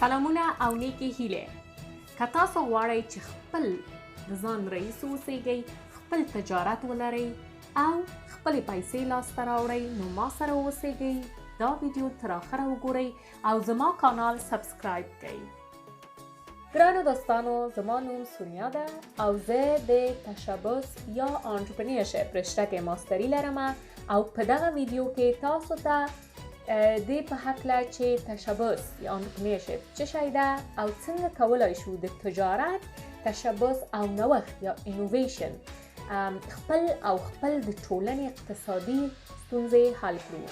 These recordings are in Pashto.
سلامونه او نیکې هیلې. که تاسو غواړئ چې خپل د ځان رئیس اوسئ، خپل تجارت ولرئ او خپلې پیسې لاسته راوړئ، نو ما سره اوسئ، دا ویډیو تر اخره وګورئ او زما کانال subscribe کړئ. ګرانو دوستانو، زما نوم سونیا ده او زه د تشبث یا entrepreneurship رشته کې ماستري لرم او په دغه ویډیو کې تاسو ته دې په هکله چې تشبث یا entrepreneurship څه شی ده او څنګه کولای شو د تجارت، تشبث او نوښت یا innovation خپل او خپل د ټولنې اقتصادي ستونزې حل کړو.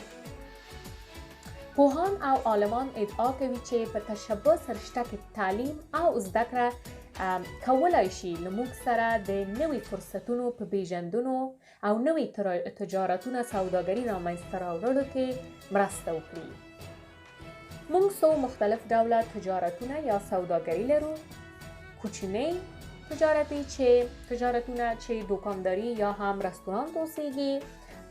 پوهان او عالمان ادعا کوي چې په تشبث رشته کې تعلیم او زده کړه کولای شي له موږ سره د نوي فرصتونو په پیژندونو او نوي تجارتونه، سوداګري رامنځته راوړلو کې مرسته وکړي. موږ څو مختلف ډوله تجارتونه یا سوداګري لرو. کوچنۍ تجارتي چې تجارتونه چې دوکانداري یا هم رستورانت اوسیږي،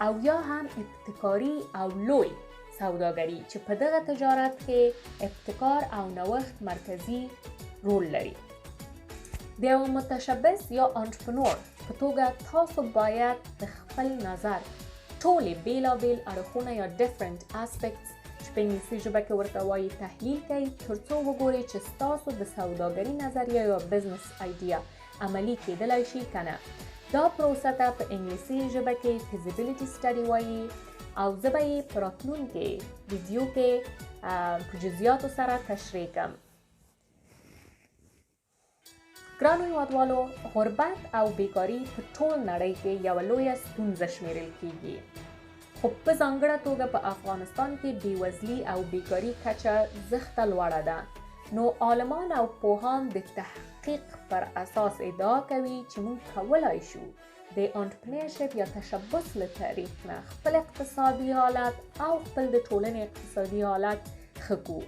او یا هم ابتکاري او لوی سوداګري چې په دغه تجارت کې ابتکار او نوښت مرکزي رول لري. د یو متشبث یا entrepreneur په توګه تاسو باید د خپل نظر ټولې بیلابیل اړخونه یا different aspects چې په انګلیسي ژبه کې ورته وایي تحلیل کړئ، ترڅو وګورئ چې ستاسو د سوداګري نظریه یا business idea عملي کېدلی شي که نه. دا پروسه ته په انګلیسي ژبه کې feasibility study وایي او زه به یې په راتلونکې ویډیو کې په جزئیاتو سره تشریح کړم. ګرانو هیوادوالو، غربت او بیکاري په ټول نړۍ کې یوه لویه ستونزه شمیرل کیږي، خو په ځانګړه توګه په افغانستان کې بیوزلي او بیکاري کچه زښته لوړه ده. نو عالمان او پوهان د تحقیق پر اساس ادعا کوي چې موږ کولای شو د entrepreneurship یا تشبث له طریق نه خپل اقتصادي حالت او خپل د ټولنې اقتصادي حالت ښه کړو.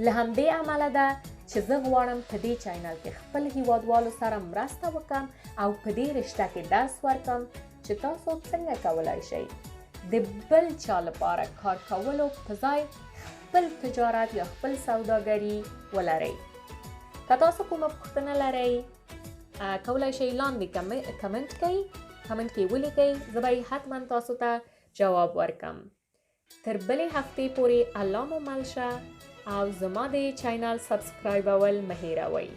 له همدې امله ده چې زه غواړم په دې channel کې خپل هیوادوالو سره مرسته وکم او په دې رشته کې درس ورکم چې تاسو څنګه کولای شئ د بل چا لپاره کار کولو په ځای خپل تجارت یا خپل سوداګري ولرئ. که تاسو کومه پوښتنه لرئ، کولای شئ لاندې کمنټ کړئ، کمنټ کې ولیکئ، زه به یې حتما تاسو ته جواب ورکم. تر بلې هفتې پورې الله مو مل شه او زما د channel subscribe ول مه هېروئ.